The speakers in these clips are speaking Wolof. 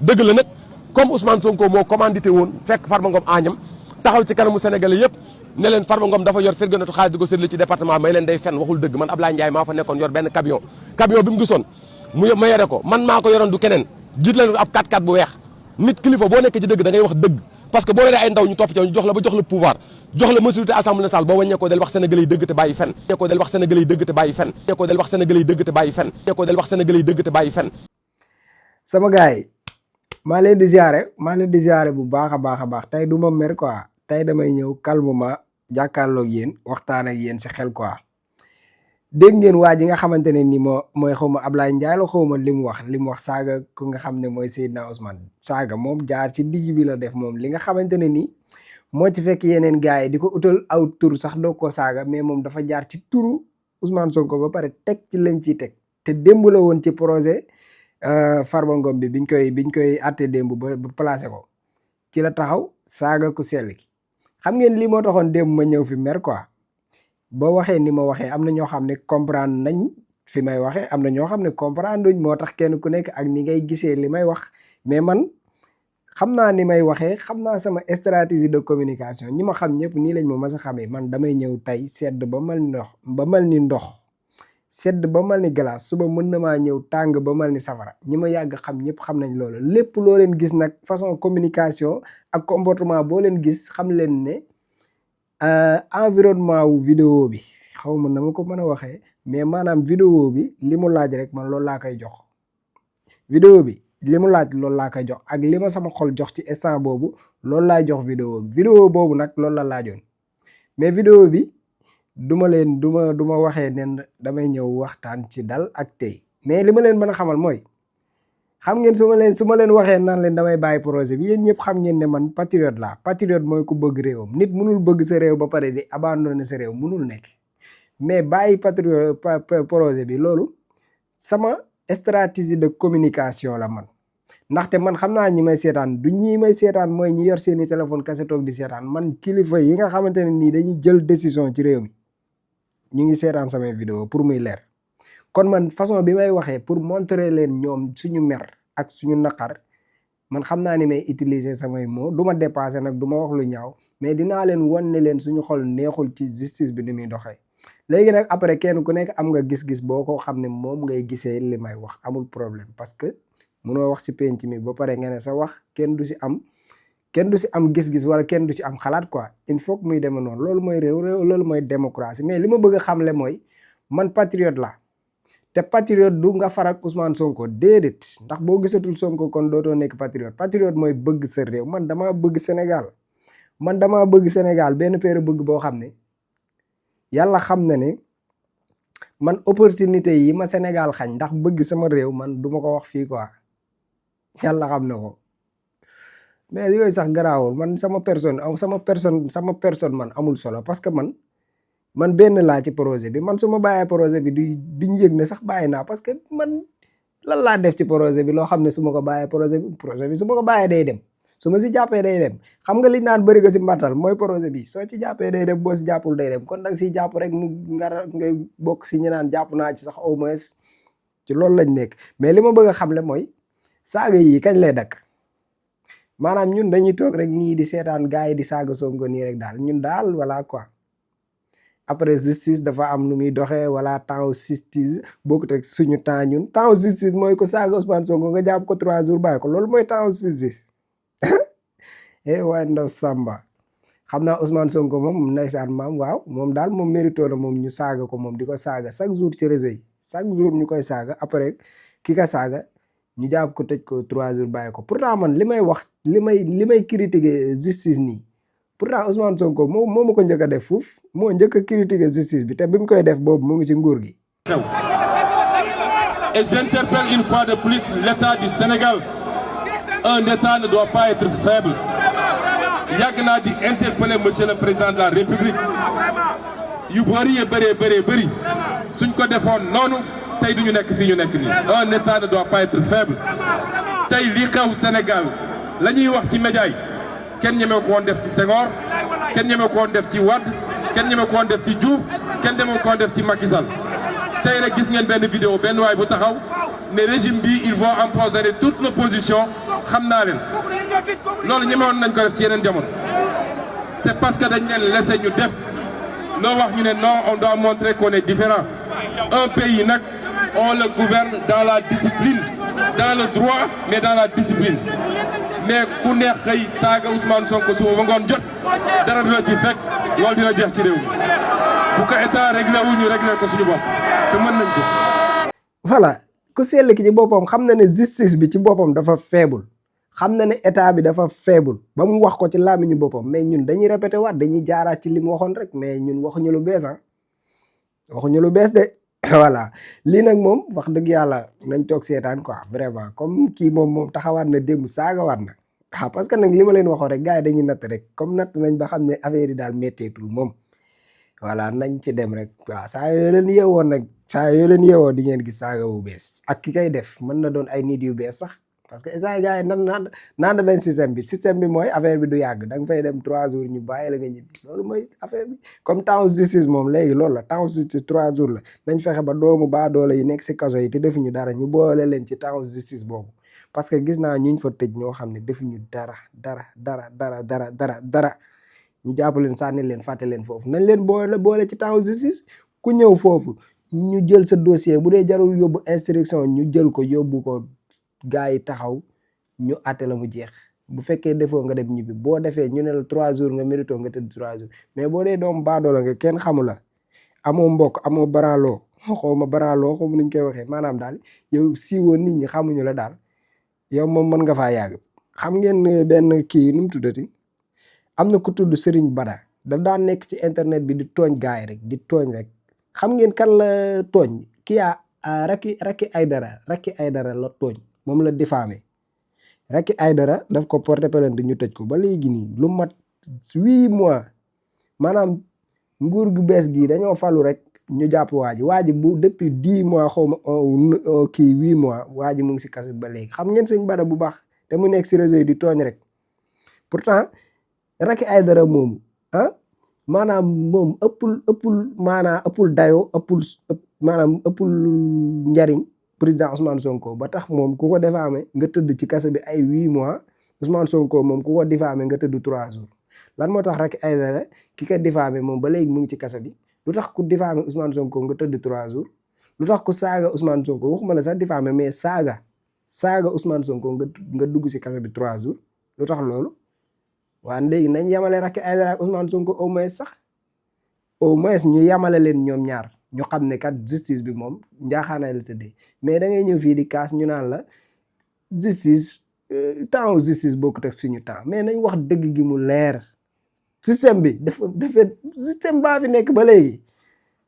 dëgg la nag comme Ousmane Sonko moo commandité woon fekk Farba Ngom Agnam taxaw ci kanamu Sénégalais yëpp ne leen Farba Ngom dafa yor firgënatu xaalis di ko séddale ci département may leen day fen waxul dëgg man Ablaye Ndiaye maa fa nekkoon yor benn camion bi mu gisoon ma yore ko man maa ko yoroon du keneen jiit leen ab 4x4 bu weex nit kilifa boo nekkee ci dëgg da ngay wax dëgg parce que boo yoree ay ndaw ñu topp ci ñu jox la ba jox la pouvoir jox la majorité assemblée nationale boo wàññee ko del wax Sénégalais yi dëgg te bàyyi fen ko del wax Sénégalais yi dëgg te bàyyi fen ko del wax Sénégalais yi dëgg te bàyyi fen ko del wax Sénégalais yi dëgg te bàyyi fen sama gars yi maa leen di ziare bu baax a baax tey du ma mer quoi tey damay ñëw calmement jàkkaarloog yéen waxtaan ak yéen si xel quoi dégg ngeen waa ji nga xamante ne ni mooy xaw ma Ablaye Ndiaye la xaw ma li mu wax saaga ku nga xam ne mooy Seydina Ousmane saaga moom jaar ci digg bi la def moom li nga xamante ne ni moo ci fekk yeneen gars yi di ko utal aw tur sax doo ko saaga mais moom dafa jaar ci turu Ousmane Sonko ba pare teg ci lañ ciy teg te démb la woon ci projet Farba Ngom bi biñ koy àtte démb ba placé ko ci la taxaw saaga ku sell ki xam ngeen lii moo taxoon démb ma ñëw fi mer quoi boo waxee ni ma waxee am na ñoo xam ne comprendre nañ fi may waxee am na ñoo xam ne comprendre duñ moo tax kenn ku nekk ak ni ngay gisee li may wax mais man xam naa ni may waxee xam naa sama stratégie de communication ñi ma xam ñëpp nii lañ ma mas a xamee man damay ñëw tey sedd ba mal ni ndox sedd ba mal ni glace suba mën na maa ñëw tàng ba mal ni safara ñi ma yàgg xam ñëpp xam nañ loolu lépp loo leen gis nag façon communication ak comportement boo leen gis xam leen ne environnement wu vidéo bi xaw ma na ma ko mën a waxee mais maanaam vidéo bi li mu laaj rek man loolu laa koy jox vidéo bi li mu laaj loolu laa koy jox ak li ma sama xol jox ci instant boobu loolu laay jox vidéo bi vidéo boobu nag loolu la laajoon mais vidéo bi du ma waxee nen damay ñëw waxtaan ci dal ak tey mais li ma leen mën a xamal mooy xam ngeen su ma leen waxee naan leen damay bàyyi projet bi yéen ñëpp xam ngeen ne man patriote laa patriote mooy ku bëgg réewam nit mënul bëgg sa réew ba pare di abandonner sa réew mënul nekk mais bàyyi patriote projet bi loolu sama stratégie de communication la man ndaxte man xam naa ñi may seetaan du ñi may seetaan mooy ñi yor seeni téléphone kese toog di seetaan man kilifa yi nga xamante ne nii dañuy jël décision ci réew mi ñu ngi seetaan samay vidéo pour muy leer kon man façon bi may waxee pour montrer leen ñoom suñu mer ak suñu naqar man xam naa ni may utiliser samay mots du ma dépasser nag du ma wax lu ñaaw mais dinaa leen wan ne leen suñu xol neexul ci justice bi ni muy doxee léegi nag après kenn ku nekk am nga gis-gis boo ko xam ne moom ngay gisee li may wax amul problème parce que munoo wax si penc mi ba pare nga ne sa wax kenn du si am gis-gis wala kenn du ci am xalaat quoi il faut que muy demee noonu loolu mooy réew loolu mooy démocratie mais li ma bëgg a xamle mooy man patriote la te patriote du nga farak Ousmane Sonko déedéet ndax boo gisatul Sonko kon dootoo nekk patriote mooy bëgg sa réew man damaa bëgg Sénégal benn paire bëgg boo xam ne yàlla xam na ne man opportunité yi ma Sénégal xañ ndax bëgg sama réew man duma ko wax fii quoi yàlla xam na ko mais yooyu sax garaawul man sama personne man amul solo parce que man benn laa ci projet bi man su ma bàyyee projet bi duñu yëg ne sax bàyyi naa parce que man lan laa def ci projet bi loo xam ne su ma ko bàyyee projet bi su ma ko bàyyee day dem su ma si jàppee day dem xam nga li naan bëri ko si mbattal mooy projet bi soo ci jàppee day dem boo si jàppul day dem kon danga siy jàpp rek ngay bokk si ñu naan jàpp naa ci sax au moins ci loolu lañ nekk mais li ma bëgg a xamle mooy saaga yi kañ lay dakk maanaam ñun dañuy toog rek nii di seetaan gars yi di saaga Sonko nii rek daal ñun daal voilà quoi après justice dafa am nu muy doxee wala temps justice bokkut rek suñu temps ñun temps justice mooy ko saaga Ousmane Sonko nga jàpp ko 3 jours bàyyi ko loolu mooy temps justice waaye ndaw Samba xam naa Ousmane Sonko moom ndeysaan maam waaw moom daal moom mérito na moom ñu saaga ko moom di ko saaga chaque jour ci réseau yi chaque jour ñu koy saaga après ki ka saaga ñu jàpp ko tëj ko 3 jours bàyyi ko pourtant man li may wax li may critiquer justice nii pourtant Ousmane Sonko moo ma ko njëkk a def fuuf moo njëkk a critiquer justice bi te bi mu koy def boobu mu ngi ci nguur gi. Et j'interpelle une fois de plus l'État du Sénégal. Un État ne doit pas être faible. yàgg naa di interpeller monsieur le président de la République yu bëri suñ ko defoon noonu tey duñu nekk fii ñu nekk nii. Un État ne doit pas être faible. tey li xew Sénégal la ñuy wax ci média yi kenn ñeme ko woon def ci Senghor kenn ñeme ko woon def ci Wade kenn ñeme ko woon def ci Diouf kenn ñeme ko woon def ci Macky Sall tey rek gis ngeen benn vidéo benn waay bu taxaw ne régime bi il va empoisonner toute l'opposition xam naa leen loolu ñemewoon nañ ko def ci yeneen jamono c'est parce que dañ leen laisser ñu def loo wax ñu ne non on doit montrer qu'on est différent un pays nag on le gouverne dans la discipline dans le droit mais dans la discipline mais ku neex xëy saaga Ousmane Sonko suba ba ngoon jot dara du la ci fekk loolu dina jeex ci réew mi bu ko état réglé wu ñu réglé ko suñu bopp te mën nañ ko. voilà ku sell ki ci boppam xam na ne justice bi ci boppam dafa faible xam na ne état bi dafa faible ba mu wax ko ci làmmiñu boppam mais ñun dañuy répété waat dañuy jaaraat ci li mu waxoon rek mais ñun waxuñu lu bees waxuñu lu bees de voilà lii nag moom wax dëgg yàlla nañ toog seetaan quoi vraiment comme kii moom taxawaat na démb saagawaat na parce que nag li ma leen waxoon rek gars yi dañuy natt rek comme natt nañ ba xam ne affaire yi daal métteetul moom voilà nañ ci dem rek waaw saa yoo leen yeewoon nag saa yoo leen yeewoo di ngeen gis saaga bu bees ak ki koy def mën na doon ay nit yu bees sax parce que saa gars yi naan nañ système bi mooy affaire bi du yàgg da nga fay dem 3 jours ñu bàyyi la nga ñibbi loolu mooy affaire bi comme temps justice moom léegi loolu la temps justice 3 jours la nañ fexe ba doomu baadoolo yi nekk si kaso yi te defuñu dara ñu boole leen ci temps justice boobu parce que gis naa ñuñ fa tëj ñoo xam ne defuñu dara ñu jàpp leen sànni leen fàtte leen foofu nañ leen boole ci temps justice ku ñëw foofu ñu jël sa dossier bu dee jarul yóbbu instruction ñu jël ko yóbbu ko gaa yi taxaw ñu àtte la mu jeex bu fekkee defoo nga dem ñibbi boo defee ñu ne la 3 jours nga mérito nga tëdd 3 jours mais boo dee doomu baadoola nga kenn xamu la amoo mbokk amoo branloo xaw ma nuñ koy waxee maanaam daal yow siiwoon nit ñi xamuñu la daal yow moom mën nga faa yàgg. xam ngeen benn kii nu mu tuddati am na ku tudd Serigne Bada daf daan nekk ci internet bi di tooñ gaa yi rek di tooñ rek xam ngeen kan la tooñ kii Racky Aïdara la tooñ moom la diffamé Racky Aïdara daf ko porté plainte ñu tëj ko ba léegi nii lu mat 8 mois maanaam nguur gu bees gii dañoo falu rek ñu jàpp waa ji bu depuis 10 mois xaw ma kii 8 mois waa ji mu ngi si kaso ba léegi xam ngeen Serigne Bada bu baax te mu nekk si réseau yi di tooñ rek pourtant Racky Aïdara moomu maanaam moom ëppul dayoo ëppul njariñ président Ousmane Sonko ba tax moom ku ko diffamé nga tëdd ci kaso bi ay 8 mois Ousmane Sonko moom ku ko diffamé nga tëdd 3 jours lan moo tax Racky Aïdara ki ko diffamé moom ba léegi mu ngi ci kaso bi lu tax ku diffamé Ousmane Sonko nga tëdd 3 jours lu tax ku saaga Ousmane Sonko waxuma la sax diffamé mais saaga Ousmane Sonko nga dugg ci kaso bi 3 jours lu tax loolu waa léegi nañ yamale Racky Aïdara ak Ousmane Sonko au moins ñu yamale leen ñoom ñaar ñu xam ne kat justice bi moom njaaxaanaay la tëddee mais da ngay ñëw fii di kaas ñu naan la justice temps justice bokkut ak suñu temps mais nañ wax dëgg gi mu leer système bi dafa système baa fi nekk ba léegi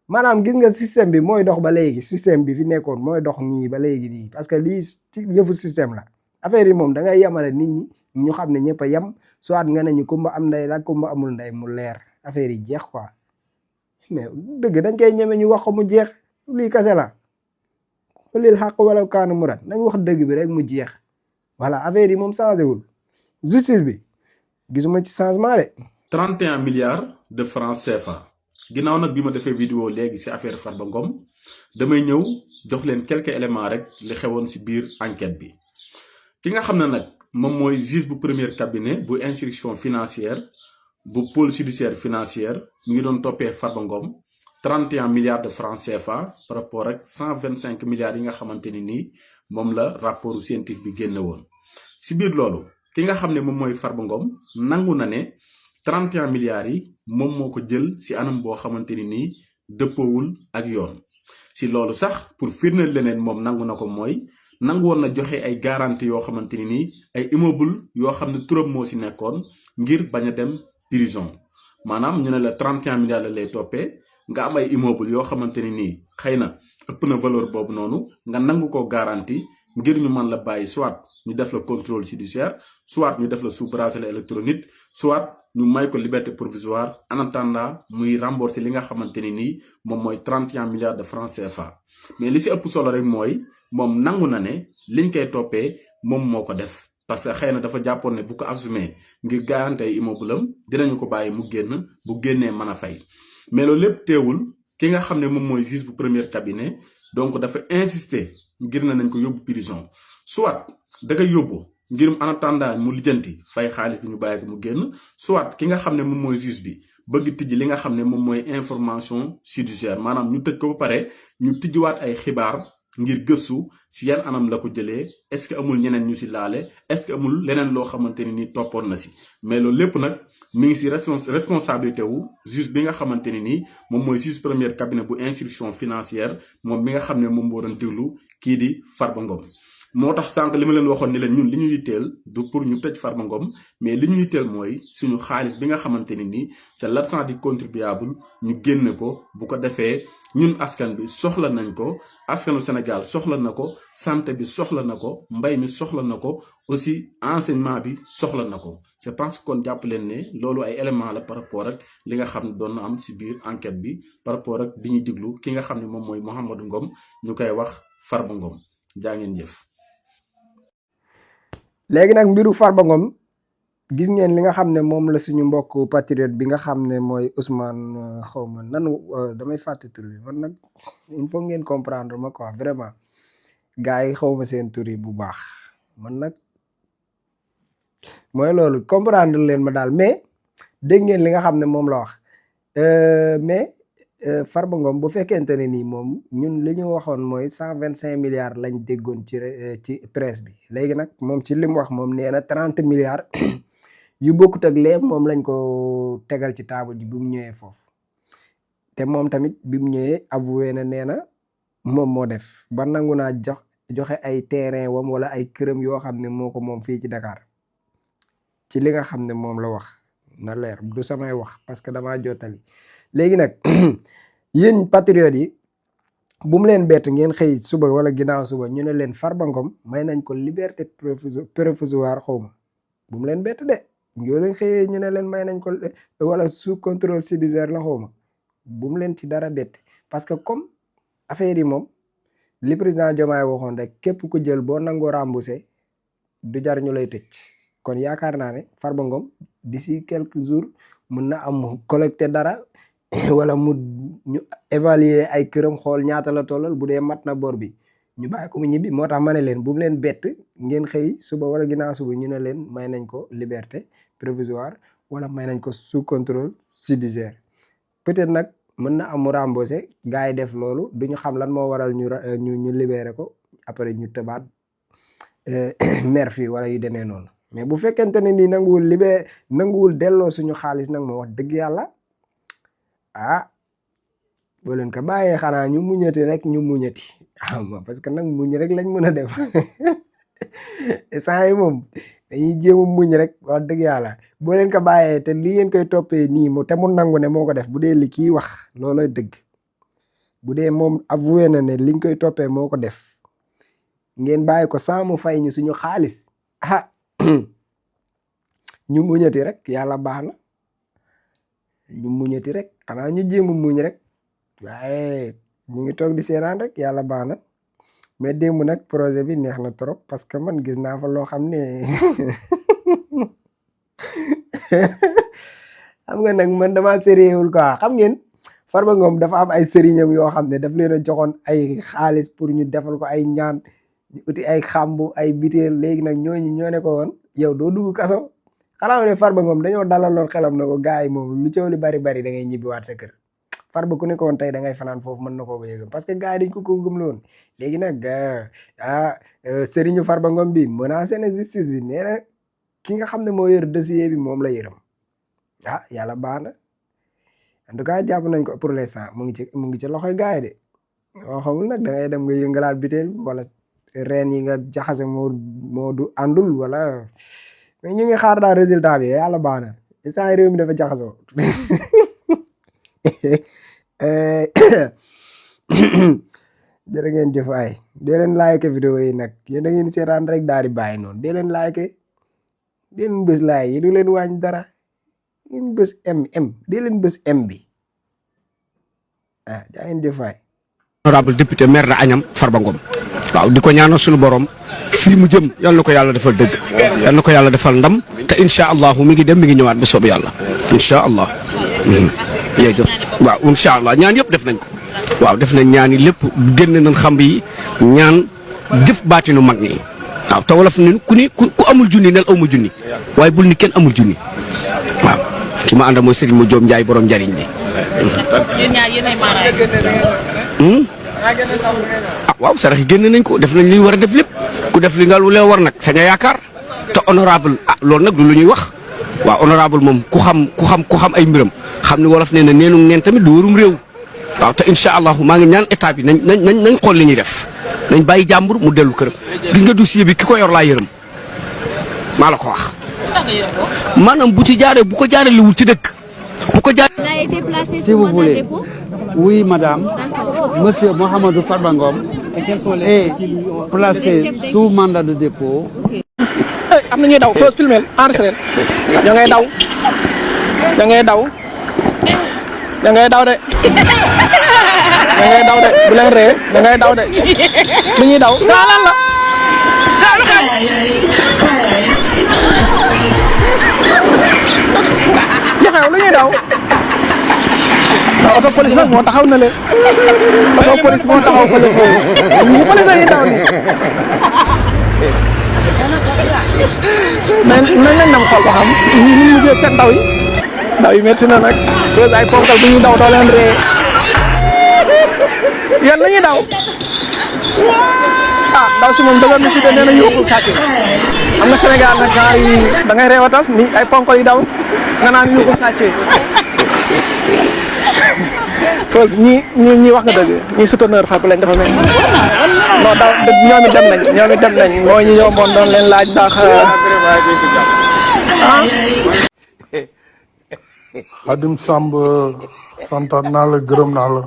maanaam gis nga système bi mooy dox ba léegi système bi fi nekkoon mooy dox nii ba léegi nii parce que lii ci yëfu système la affaire yi moom da ngay yamale nit ñi ñu xam ne ñëpp a yem soit nga ne ñu kumba am ndey la kumba amul ndey mu leer affaire yi jeex quoi mais dëgg dañ koy ñeme ñu wax ko mu jeex lii kase la lil xaq wala kaanu murat nañ wax dëgg bi rek mu jeex voilà affaire yi moom changé wul justice bi gisuma ci changement de. 31 milliards de francs CFA ginnaaw nag bi ma defee vidéo léegi ci affaire Farba Ngom damay ñëw jox leen quelques éléments rek li xewoon ci biir enquête bi ki nga xam ne nag moom mooy juge bu premier cabinet bu instruction financière bu pôle judiciaire financière mi ngi doon toppee Farba Ngom 31 milliards de francs CFA par rapport ak 125 milliards yi nga xamante ni nii moom la rapport scientifique bi génne woon ci biir loolu ki nga xam ne moom mooy Farba Ngom nangu na ne 31 milliards yi moom moo ko jël ci anam boo xamante ni nii dëppoowul ak yoon ci loolu sax pour firndeel leneen moom nangu na ko mooy nangu woon na joxe ay garantie yoo xamante ni nii ay immeuble yoo xam ne turam moo ci nekkoon ngir bañ a dem prison maanaam ñu ne la 31 milliards la lay toppee nga am ay immeuble yoo xamante ni nii xëy na ëpp na valeur boobu noonu nga nangu ko garantie ngir ñu mën la bàyyi soit ñu def la contrôle judiciaire soit ñu def la sous bracelet électronique soit ñu may ko liberté provisoire en attendant muy rembourser li nga xamante ni nii moom mooy 31 milliards de francs CFA mais li ci ëpp solo rek mooy moom nangu na ne liñ koy toppee moom moo ko def parce que xëy na dafa jàppoon ne bu ko assumé ngir garantie ay immeuble am dinañu ko bàyyi mu génn bu génnee mën a fay mais loolu lépp teewul ki nga xam ne moom mooy juge bu premier cabinet donc dafa insister ngir ne nañ ko yóbbu prison soit da ngay yóbbu ngir en attendant mu lijjanti fay xaalis bi ñu bàyyi ko mu génn soit ki nga xam ne moom mooy juge bi bëgg tijji li nga xam ne moom mooy information judiciaire maanaam ñu tëj ko ba pare ñu tijjiwaat ay xibaar ngir gëstu si yan anam la ko jëlee est-ce que amul ñeneen ñu si laale est-ce que amul leneen loo xamante ni toppoon na si mais loolu lépp nag mi ngi si responsabilité wu juge bi nga xamante ni moom mooy juge premier cabinet bu instruction financière moom mi nga xam ne moom moo doon déglu kii di Farba Ngom moo tax sànq li ma leen waxoon ni leen ñun li ñu yitteel du pour ñu tëj Farba Ngom mais li ñu yitteel mooy suñu xaalis bi nga xamante ni c'est l'argent du contribuable ñu génne ko bu ko defee ñun askan bi soxla nañ ko askanu Sénégal soxla na ko santé bi soxla na ko mbay mi soxla na ko aussi enseignement bi soxla na ko je pense kon jàpp leen ne loolu ay éléments la par rapport ak li nga xam ne doon na am si biir enquête bi par rapport ak bi ñuy diglu ki nga xam ne moom mooy Mouhamadou Ngom ñu koy wax Farba Ngom jaa ngeen jëf. léegi nag mbiru Farba Ngom gis ngeen li nga xam ne moom la suñu mbokk patriote bi nga xam ne mooy Ousmane xawma nanu damay fàtte tur bi man nag il faut ngeen comprendre ma quoi vraiment gars yi xawma seen tur yi bu baax man nag mooy loolu comprendre leen ma daal mais dégg ngeen li nga xam ne moom la wax mais Farba Ngom bu fekkente ne nii moom ñun li ñu waxoon mooy 125 milliards lañ déggoon ci presse bi léegi nag moom ci li mu wax moom nee na 30 milliards yu bokkut ak lépp moom lañ ko tegal ci table ji bi mu ñëwee foofu te moom tamit bi mu ñëwee avoué na nee na moom moo def ba nangu naa joxe ay terrain wam wala ay këram yoo xam ne moo ko moom fii ci Dakar ci li nga xam ne moom la wax na leer du samay wax parce que damaa jottali léegi nag yéen patriotes yi bu mu leen bett ngeen xëy suba wala ginnaaw suba ñu ne leen Farba Ngom may nañ ko liberté provisoire xawma bu mu leen bett de yoo leen xëyee ñu ne leen may nañ ko wala sous contrôle judiciaire la xawma bu mu leen ci dara bett parce que comme affaire yi moom li président Diomaye waxoon rek képp ku jël boo nangoo remboursé du jar ñu lay tëj kon yaakaar naa ne Farba Ngom d'ici quelques jours mën na am collecté dara wala ñu évaluer ay këram xool ñaata la tollal bu dee mat na bor bi ñu bàyyi ko mu ñibbi moo tax ma ne leen bu mu leen bett ngeen xëy suba wala ginnaaw suba ñu ne leen may nañ ko liberté provisoire wala may nañ ko sous contrôle judiciaire peut-être nag mën na am mu remboursé gars yi def loolu du ñu xam lan moo waral ñu libéré ko après ñu tëbaat mer fii wala yu demee noonu mais bu fekkente ne nii nanguwul delloo suñu xaalis nag moo wax dëgg yàlla boo leen ko bàyyee xanaa ñu muñati rek ñu muñati parce que nag muñ rek lañ mën a def saa yi moom dañuy jéem a muñ rek wax dëgg yàlla boo leen ko bàyyee te li ngeen koy toppee nii te mu nangu ne moo ko def bu dee li kii wax loolooy dëgg bu dee moom avoué na ne liñ koy toppee moo ko def ngeen bàyyi ko sans mu fay ñu suñu xaalis ñu muñati rek yàlla baax na ñu muñati rek xanaa ñu jéem a muñ rek waaye ñu ngi toog di seetaan rek yàlla baax na mais démb nag projet bi neex na trop parce que man gis naa fa loo xam ne xam nga nag man dama sérieuxul quoi xam ngeen Farba Ngom dafa am ay sëriñam yoo xam ne daf leen a joxoon ay xaalis pour ñu defal ko ay ñaan ñu uti ay xambu ay biteel léegi nag ñooñu ñoo ne ko woon yow doo dugg kaso xanaa ne Farba Ngom dañoo dalaloon xelam na ko gars yi moom lu coow li bari bari da ngay ñibbiwaat sa kër Farba ku ne ko woon tey da ngay fanaan foofu mën na koo ba yëgam parce que gars yi dañ ko gëm loon léegi nag sëriñu Farba Ngom bi menacé na justice bi nee na ki nga xam ne moo yor dossier bi moom la yërëm yàlla baax na en tout cas jàpp nañ ko pour l'instant mu ngi ci loxoy gars yi de moo xamul nag da ngay dem nga yëngalaat biteel wala reen yi nga jaxase moo du àndul wala mais ñu ngi xaar daal résultat bi yàlla baax na instant réew mi dafa jaxasoo jërë ngeen jëf ay dee leen like vidéo yi nag yéen da ngeen seetaan rek daal di bàyyi noonu dee leen like dee leen bës like yi du leen wàññi dara ngeen bës dee leen bës bi jaa ngeen jëf ay honorable député maire de Agnam Farba Ngom waaw di ko ñaanal suñu borom fii mu jëm yal na ko yàlla defal dëgg yal na ko yàlla defal ndam te incha allahu mi ngi dem mi ngi ñëwaat ba soobu yàlla incha allah jërëjëf waaw incha allah ñaan yëpp def nañ ko waaw def nañ ñaan yi lépp génn nañ xam yi ñaan jëf baatinu mag ñi waaw te wolof ni ku amul junni nel aw ma junni waaye bul ni kenn amul junni waaw ki ma àndal mooy Serigne Modou Diop Ndiaye borom njariñ bi. yéen ñaar yéenay maaraay. waaw sarax yi génn nañ ko def nañ li war a def lépp ku def li nga lu leen war nag sañ a yaakaar te honorable loolu nag du lu ñuy wax waaw honorable moom ku xam ay mbiram xam ni wolof nee na neenu neen tamit du warum réew waaw te incha allahu maa ngi ñaan état bi nañ xool li ñuy def nañ bàyyi jàmbur mu dellu këram gis nga dossier bi ki ko yor laa yërëm maa la ko wax. maanaam bu ci jaaree bu ko jaaree ci dëkk bu ko jaaree. Il a été placé Si sous vous mandat de voulez. dépôt. Oui, madame. D'accord. Monsieur Mohamedou Farba Ngom est placé sous mandat de dépôt. am na ñuy daw foo filmé enregistré ña ngay daw ña ngay daw ña ngay daw de ña ngay daw de bu leen ree ña ngay daw de lu ñuy daw lan la lu xew lu ñuy daw auto police nag moo taxaw na le auto police moo taxaw fële ñu police yi daw ni mais nañ leen dem xool ba xam ñi ñu mujjee ak seen ndaw yi métti na nag deux ay ponkal bu ñu daw doo leen ree yéen la ñuy daw ndaw si moom dëgër na fi de nee na yóbbul sàcc am na Sénégal nag genre yi da ngay reewatas ni ay ponkal yi daw nga naan yóbbul sàcc Fos ñi wax nga dëgg ñi souteneur Farba lañ dafa mel non daw ñoom it dem nañ mooy ñu yomboon doon leen laaj ndax Xadim Samb santaat naa la gërëm naa la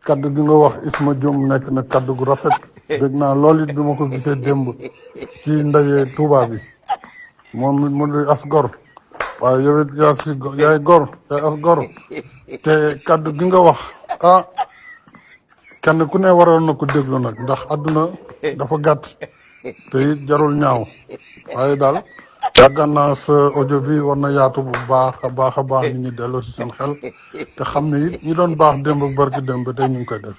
kaddu gi nga wax Isma Diom nekk na kaddu gu rafet dégg naa loolu it bi ma ko gisee démb ci ndaje Touba bi moom it mu di as gor waaye yow it yaay gor yaay as gor te kaddu gi nga wax kenn ku ne waroon na ko déglu nag ndax àdduna dafa gàtt te it jarul ñaaw waaye daal yàggan naa sa audio bi war na yaatu bu baax a baax nit ñi delloo si seen xel te xam ne it ñi doon baax démb ak barki démb tey ñu ngi koy def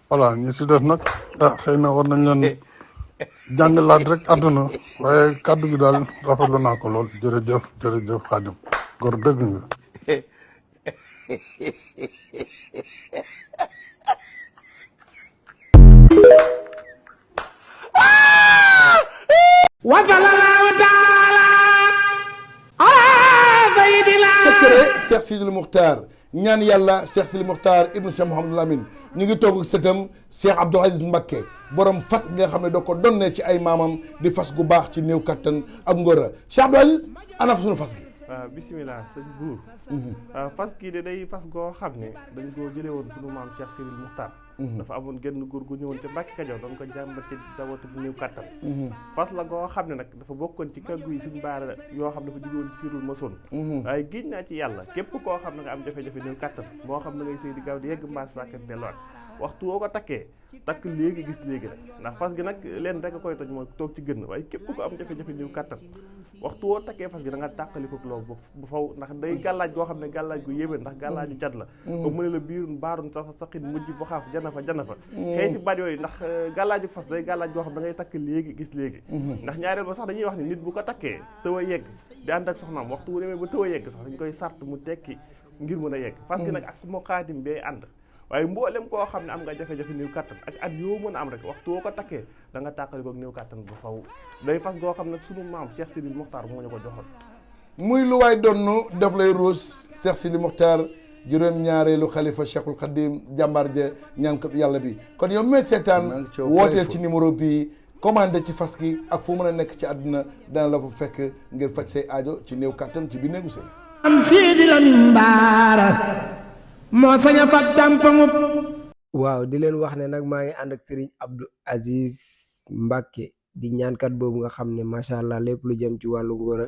voilà ñu si def nag xëy na war nañ leen jàngalaat rek àdduna waaye kàddu gi daal rafetlu naa ko lool jërëjëf Xaadim gor dëgg nga. secret Cheikh Sidil Muxtaar ñaan yàlla Cheikh Sidil Muxtaar ibnu Cheikh Mouhamadou Lamine ñu ngi toog ak sëtam Cheikh Abdoul Aziz Mbacké borom fas nga xam ne da ko donnee ci ay maamam di fas gu baax ci néew kattan ak ngóora Cheikh Abdoul Aziz ana fa suñu fas gi. waaw bisimilah sëñ buur fas kii de day fas goo xam ne dañ koo jëlee woon suñu maam Cheikh Sidil Muxtaar dafa amoon genn góor gu ñëwoon te Mbàkke Kajoor doon ko jàmbat ci dawatu bu néew kàttan fas la goo xam ne nag dafa bokkoon ci kàggu yi suñ baara yoo xam ne dafa jóge woon ci Sirul Masoon waaye giñ naa ci yàlla képp koo xam ne nga am jafe-jafe néew kàttan moo xam ne ngay sëy di gaaw di yegg mbaas sàkkat delluwaat waxtu woo ko takkee takk léegi gis léegi rek ndax fas gi nag leen rek a koy toj mooy toog ci gën waaye képp ko am jafe-jafe néew kàttan waxtu woo takkee fas gi da nga tàqaliko loolu bu faw ndax day gàllaaj goo xam ne gàllaaj gu yéeme ndax gàllaaju cat la ba mu ne la biirun baarun sa saqin mujj bu xaaf jana fa xëy ci baat yooyu ndax gàllaaju fas day gàllaaj goo xam da ngay takk léegi gis léegi ndax ñaareel ba sax dañuy wax ni nit bu ko takkee tëw a yegg di ànd ak soxnaam waxtu wu demee ba tëw a yegg sax dañ koy sart mu tekki ngir mën a yegg fas gi nag ak moo xaatim bee ànd waaye mboolem koo xam ne am nga jafe-jafe néew kàttan ak at yoo mën a am rek waxtu woo ko takkee da nga tàqali ko néew kàttan bu faw day fas goo xam ne sunu maam Cheikh Sidil Muxtaar moo ñu ko joxoon muy lu waay donnu def lay ruus Cheikh Sidil Muxtaar juróom-ñaareelu xalifa Cheikhul Khadim jàmbaar ja ñaankat yàlla bi kon yow mee seetaan wooteel ci numéro bii commandé ci fas gi ak fu mën a nekk ci àdduna dana la fa fekk ngir faj say aajo ci néew kàttan ci bi néegu sëy am Sidi Lamin Baara moo sañ a fat tàmpamu. waaw di leen wax ne nag maa ngi ànd ak Serigne Abdou Aziz Mbacké di ñaankat boobu nga xam ne macha allah lépp lu jëm ci wàllu ngóora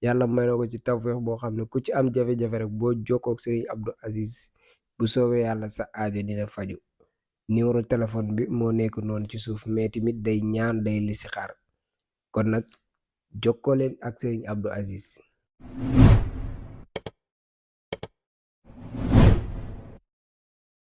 yàlla may na ko ci tawfeex boo xam ne ku ci am jafe-jafe rek boo jokkoo ak Serigne Abdou Aziz bu soobee yàlla sa aajo dina faju numéro téléphone bi moo nekk noonu ci suuf mais tamit day ñaan day listixaar kon nag jokkoo leen ak Serigne Abdou Aziz.